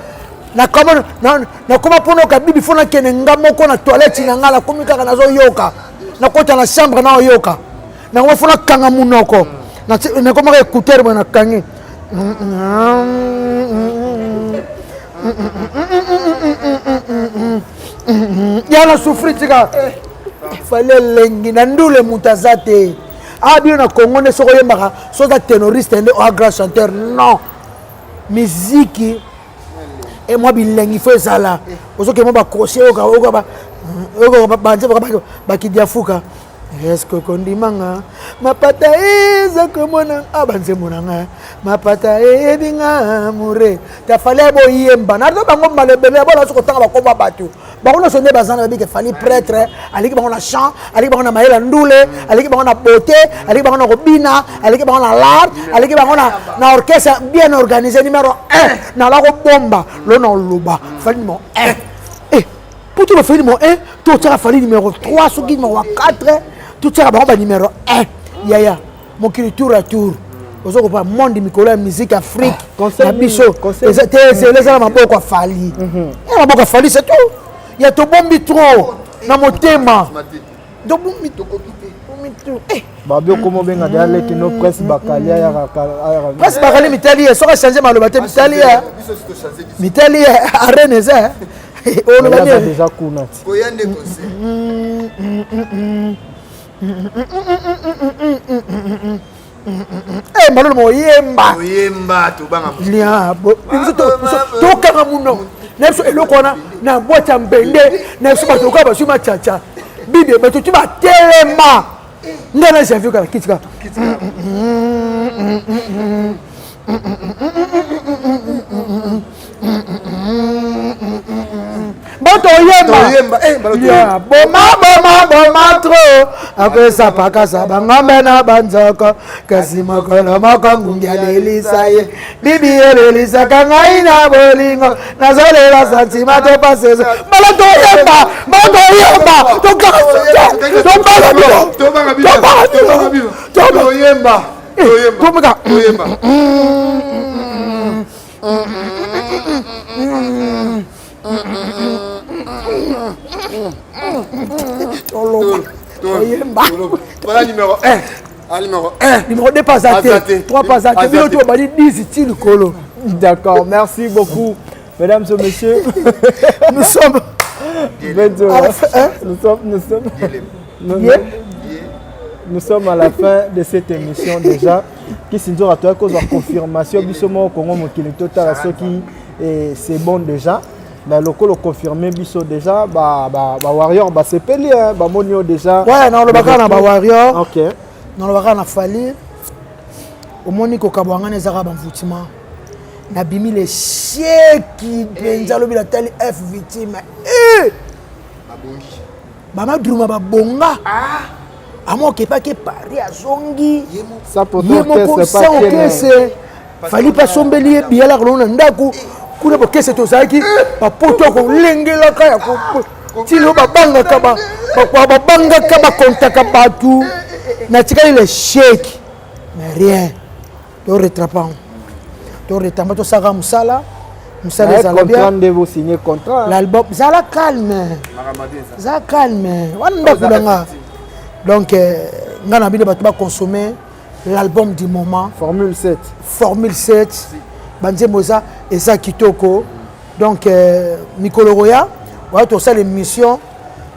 Nakoma mpona oka bibi, fo nakende nga moko na toilette na nga. Nakomi kaka nazoyoka, nakota na chambre, naoyoka nakoma fo nakanga munoko, nakomaka écouteur boye, nakangi. Ya na souffrir, tika Fally elengi na ndule. Moto aza te a bino na Congo nde soki oyembaka, so oza ténoriste nde oa grand chanteur. Non, miziki e mwa bilengi fo ezala. Ozoke mwa bacrochet, oyoka banze bakidiafuka. Eske kondimanga mapata eza komona a banzembo na ngai, mapata eyebi nga mure tafali boyemba naza bango mbala ebele. Bona soki kotanga bakomba bato, bango nyonso nde baza na babike. Fally prêtre aleki bango na chant, aleki bango na mayele ndule, aleki bango na beauté, aleki bango na kobina, aleki bango na l'art, aleki bango na orchestre bien organisé. Numéro 1 nala kobomba lo na oloba Fally numéro 1. Po to bafali numéro 1, totiaka Fally numéro 3, soki numéro 4, totiaka bango ba numéro 1. Yaya, mokili tour à tour, oza kopa monde mikolo ya musique Afrique na biso te. Ezela, eza na maboko ya Fally, na maboko ya Fally, c'est tout. Ya tobombi trop na motema, tobombi trop. Babi okoma obenga deya leki no Presse Bakali ayaka. Presse Bakali mitali ye, soki achange maloba te, mitali ye, mitali ye, arene eza. Oloba déjà kuna ti. Koya nde concert. Eh, malolo moyemba. Oyemba, tobanga. Lia biso tokanga muno na biso eloko wana na bwati ya mbende na biso. Bato lokola bazwi macaca bibi, bato ti batelema nde na janvier kaka kiti kaka. Bato oyemba boma boma boma tro akwesa pakasa bangombe na banzoko, kasi mokolo moko ngungi alelisa ye. Bibi olelisaka ngai na bolingo, nazolela sentiment to pasezo. Mbala toyemba, mbala toyemba, tokaka, tobanga bino, tobanga bino, toyemba. Tomeka. Toyemba. Toloba, toyemba. Voilà numéro 1. Ah, numéro 1. Numéro 2 pas Aza te, te. 3 pas te, bino Aza te. To bali 10 ti likolo. D'accord, merci beaucoup, mesdames et messieurs. Nous sommes Benzo, à la fin, hein? Nous sommes, nous sommes, nous, Yeah. nous sommes à la fin de cette émission déjà. Kisinzora, toi, cause confirmation, biso moko Congo mokili total soki et c'est bon déjà. Mais lokolo confirmé biso déjà, ba warrior ba sepeli hein, ba monio déjà. Ouais, nalobaka na bawarrior. Nalobaka na Fally, omoni kokabwa ngana ezaka bamvutima. Nabimi le sheki mpenza alobi, natali f victime e bamadruma babonga amo okepaki Paris, azongi ye moko sans okese. Fally mpe asombeli ye biyalaka longo na ndako kuna. Bokese tozalaki bapoto ya kolengelaka ya tilo, babangaka, babangaka, bakontaka bato. Natikali le sheki, mais rien, toretrapa, toretamba, tosalaka mosala, mosala ezala bien. Nde bosigné contrat. L'album, zala calme, zala calme, wana ndako na nga. Donc nga na bino bato baconsommer l'album du moment. Formule 7. Formule 7, banzembo eza kitoko. Donc mikolo koya oya, tosala émission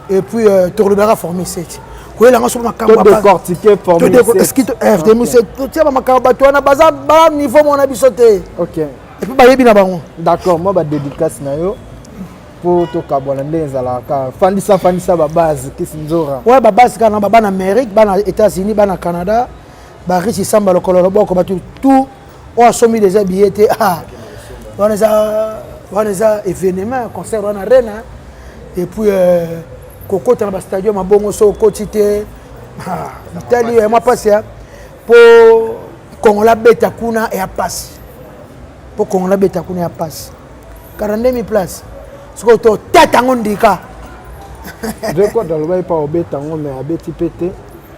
et puis tolobelaka Formule 7, koyelanga so makambo. Todécortiquer Formule 7, totia bamakambo. Bato wana baza ba niveau mona biso te. Et puis bayebi na bango. D'accord, moi badédicace na yo. Mpo tokabwana ndenge ezalaka kaka. Fandisa fandisa ba base kisi nzora. Ouais, ba base kaka na ba bana Amérique, bana États-Unis, bana Canada, ba riche samba lokolo loboko bato tout oyo asombi déjà billet te. Ah, wana eza wana eza événement concert wana arena et puis euh, kokota na ba stadium mabongo so okoti te. Ah, itali ya mwa pasi ya mpo Kongola beta kuna ya pasi. Mpo Kongola beta kuna ya pasi. 42 000 place sikoyo totata yango ndika. Record alobaki mpa obeta yango mais abeti mpe te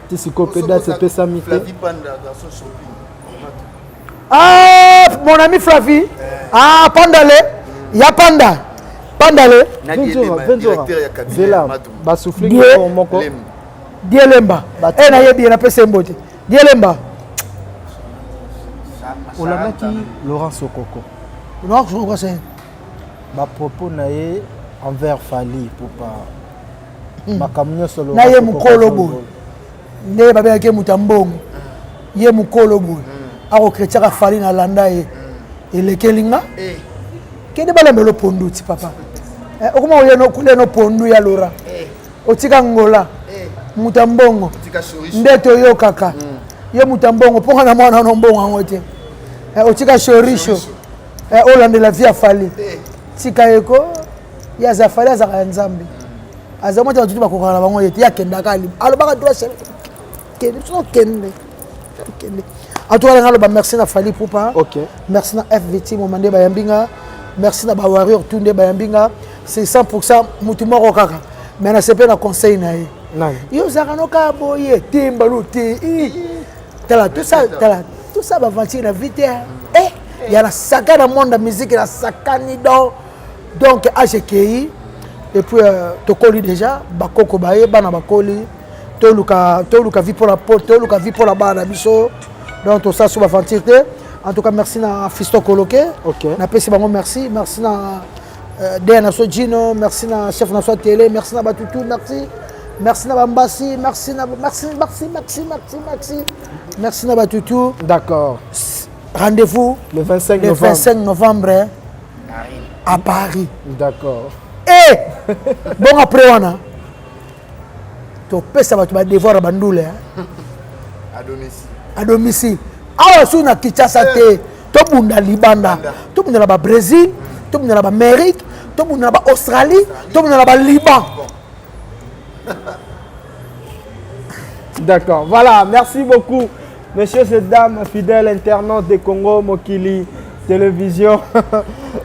ti sikoyo mpe date epesami te. Ah, mon ami Flavie. Ah, Pandale. Ya Panda. Pandale. Zela, basouffle moko. Dielemba. Eh, nayebi ye napesa ye mbote. Dielemba. Olandaki Laurent Sokoko. Laurent Sokoko c'est ba propos na ye envers Fally Ipupa. Makambo nyonso na ye mokolo boye nde babengaki ye moto ya mbongo, ye mokolo boye akokretiaka Fally na landa ye elekeli nga kende balambelo pondu ti papa. Okoma kolia no pondu ya Laurent, otika ngola moto ya mbongo nde toyokaka ye moto ya mbongo mpo nga na mwana wana mbongo yango te. Otika shorisho, olandela vie ya Fally, tika ye ko ye aza Fally, azalaka ya Nzambe, aza mwa te batutu bakokaka na bango ye te. Ye akendaka alobaka droit kende biso kende kende. En tout cas, nga merci na Fally Ipupa. Merci na FVT momande bayambi nga, merci na ba warrior tout nde bayambi nga. C'est 100% mutu moko kaka mais na sepe na conseil na ye. Yo ozalaka no kaka boye te mbalo te. Tala tout ça, tala tout ça baventure na vie te. Eh, ya na saka na monde ya musique na sakani donc âge ekei et puis tokoli déjà, bakoko baye bana bakoli, toluka toluka vie mpona po toluka vie mpona bana na biso. Donc tosala so baventure te. En tout cas, merci na Fiston Koloke. Napesi bango merci, merci na der na so Gino, merci na chef na so télé, merci na batutu, merci, merci na bambasi, merci na merci merci merci merci merci merci na batutu. D'accord. Rendez-vous le 25 le novembre. 25 novembre à Paris. D'accord. Eh bon, après wana topesa bato badevoir ya bandule à domicile. À domicile awa su na Kinshasa te, tobunda libanda, tobunda na babrésil, tobunda na baamérique, tobunda na baaustralie, tobunda na baliban. D'accord. Voilà, merci beaucoup, messieurs et dames, fidèles internautes de Congo Mokili Télévision.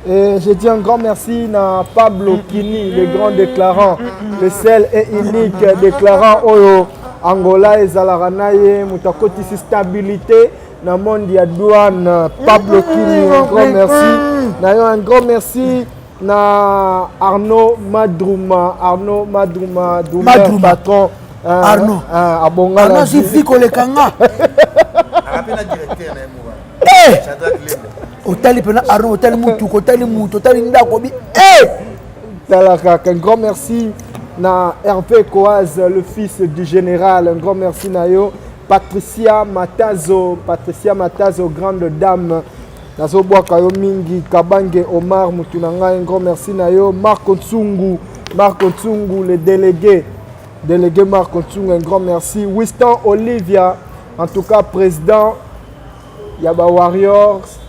Et je dis un grand merci à Pablo Kini, le grand déclarant, le seul et unique déclarant oyo Angola ezalaka na ye, moto akotisi stabilité na monde ya douane. Pablo Kini, un grand merci na yo, un grand merci na Arnaud Madrouma, Arnaud Madrouma, Doumer, Madrouma. Patron. Arnaud. Abonga Arnaud na azwi vie. vi koleka nga. Arape na directeur na ye moko. Eh! Shadrack Lemba. Otali mpena Arnaud, otali mutuka, otali mutu, otali ndako bi eh! Tala kaka, un grand merci na Hervé Koaz, le fils du général, un grand merci na yo. Patricia Matazo, Patricia Matazo, grande dame. Nazobwaka yo mingi, Kabange Omar mutu na ngai, un grand merci na yo. Marco Nsungu, Marco Nsungu, le délégué. Délégué Marco Nsungu, un grand merci. Winston Olivia, en tout cas président ya ba Warriors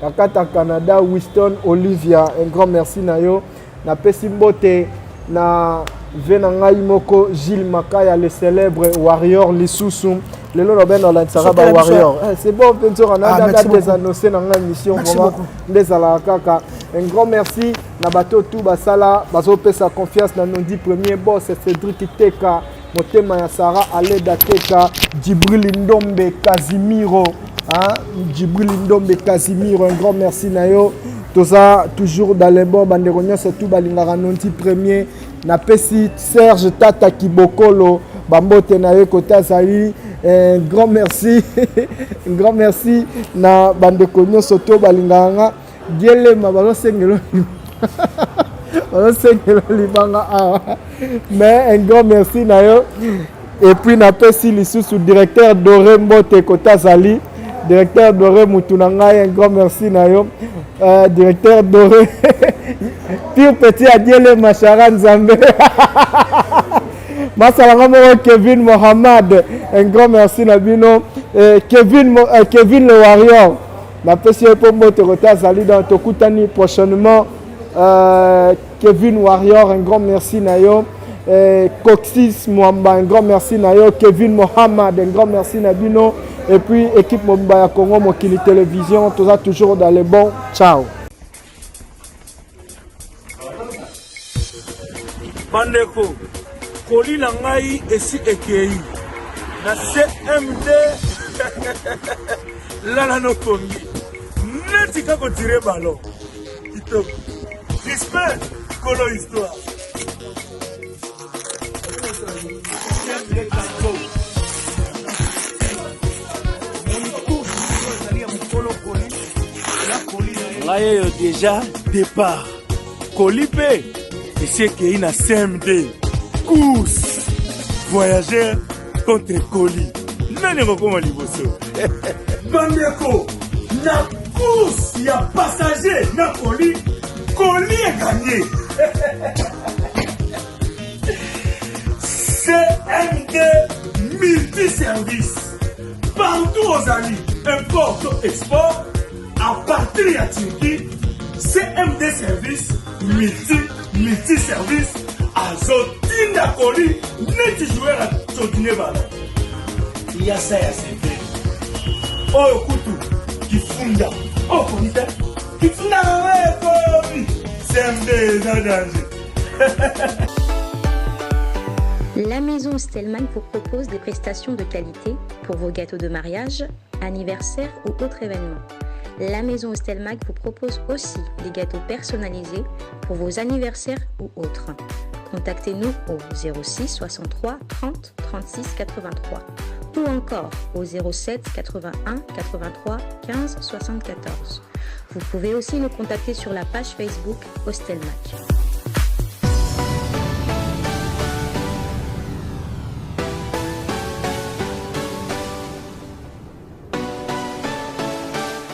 ya kata Canada, Winston Olivia, un grand merci na yo. Napesi mbote na ve na ngai moko Gilles Makaya, le célèbre warrior lisusu. Lelo na ben olandisaka ba Sokela biso. warrior. Eh, c'est bon mpe nzoka na Ah, na merci beaucoup. désannoncer na ngai mission Merci vraiment beaucoup. nde ezalaka kaka. Un grand merci na bato tout basala bazopesa confiance na Nondi premier boss Cédric Teka, motema ya Sarah Aleda Teka, Djibril Ndombe Casimiro, hein, Djibril Ndombe Casimiro, un grand merci na yo. Toza toujours dans les bons bandeko nyonso tout balingaka Nondi premier. Napesi Serge Tata Kibokolo bambote na ye kota azali. Un grand merci, un grand merci na bandeko nyonso to balingaka nga. Dielema bazosengela bazosengela libanga awa, mais un grand merci na yo. Et puis napesi lisusu directeur Doré mbote kota azali, directeur Doré mutu na ngai, un grand merci na yo. Directeur Doré. Pire petit adiele mashara nzambe. Masala moko Kevin Mohamed, un grand merci na bino. Eh, Kevin, eh, Kevin le Warrior, napesi ye mpo mbote kote azali donc tokutani prochainement. Euh, Kevin Warrior, un grand merci na yo. Eh, Coxis Mwamba, un grand merci na yo. Kevin Mohamed, un grand merci na bino. Et puis équipe mobimba ya Congo Mokili Télévision, toza toujours dans les bons. Ciao. Bandeko, koli na ngai esi ekei na CMD lala nopongi neti kaka otire ballon kitoko Crispin kolo histoire. Ngai oyo deja départ koli mpe esi ekei na CMD course voyageur contre colis nani akokoma liboso bandeko na course ya passager na colis colis eganye cmd multiservice partout ozali import to export à partir ya turquie cmd service multi multi service azotinda koli neti joueur atodine bala yasa ya seve oyo kutu kifunda oyo koni te kifunda nanga ekomi cmd eza danger. La maison Stellman vous propose des prestations de qualité pour vos gâteaux de mariage, anniversaire ou autres événements. La maison Stelmag vous propose aussi des gâteaux personnalisés pour vos anniversaires ou autres. Contactez-nous au 06 63 30 36 83 ou encore au 07 81 83 15 74. Vous pouvez aussi nous contacter sur la page Facebook Hostelmac.